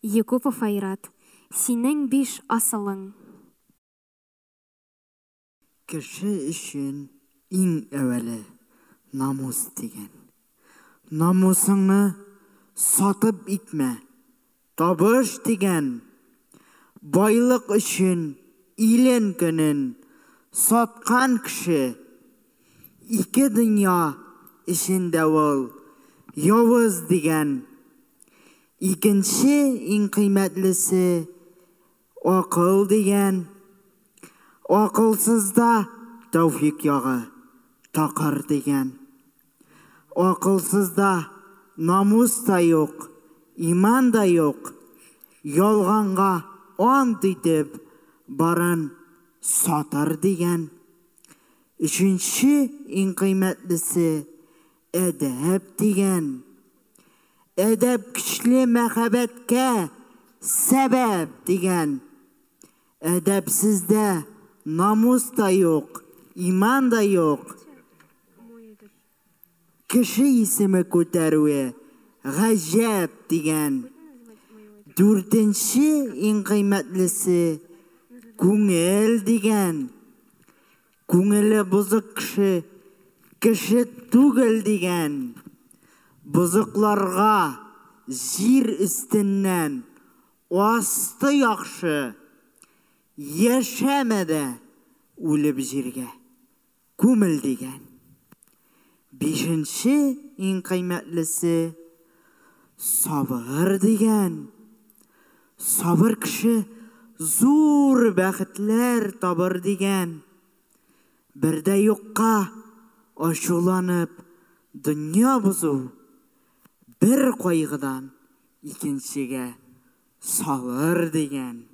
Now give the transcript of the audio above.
Якупов Айрат, синең биш асылың. Кеше өчен иң әүвәле намус дигән. Намусыңны сатып итмә, табыш дигән. Байлык өчен илен-көнен саткан кеше ике дөнья эчендә ул явыз дигән. Икенче иң кыйммәтлесе акыл дигән. Акылсызда тәүфик ягы такыр дигән. Акылсызда намус та юк, иман да юк. Ялганга ант итеп барын сатыр дигән. Өченче иң кыйммәтлесе әдәп дигән. Әдәп көчле мәхәббәткә сәбәп дигән. Әдәпсездә намус та юк, иман да юк. Кеше исеме күтәрүе гаҗәп дигән. Дүртенче иң кыйммәтлесе күңел дигән. Күңеле бозык кеше кеше түгел дигән. Бозыкларга җир өстеннән асты яхшы, яшәмә дә үлеп җиргә күмел дигән. Бишенче иң кыйммәтлесе сабыр дигән. Сабыр кеше зур бәхетләр табыр дигән. Бер дә юкка ачуланып дөнья бозу бер кайгыдан икенчегә салыр дигән.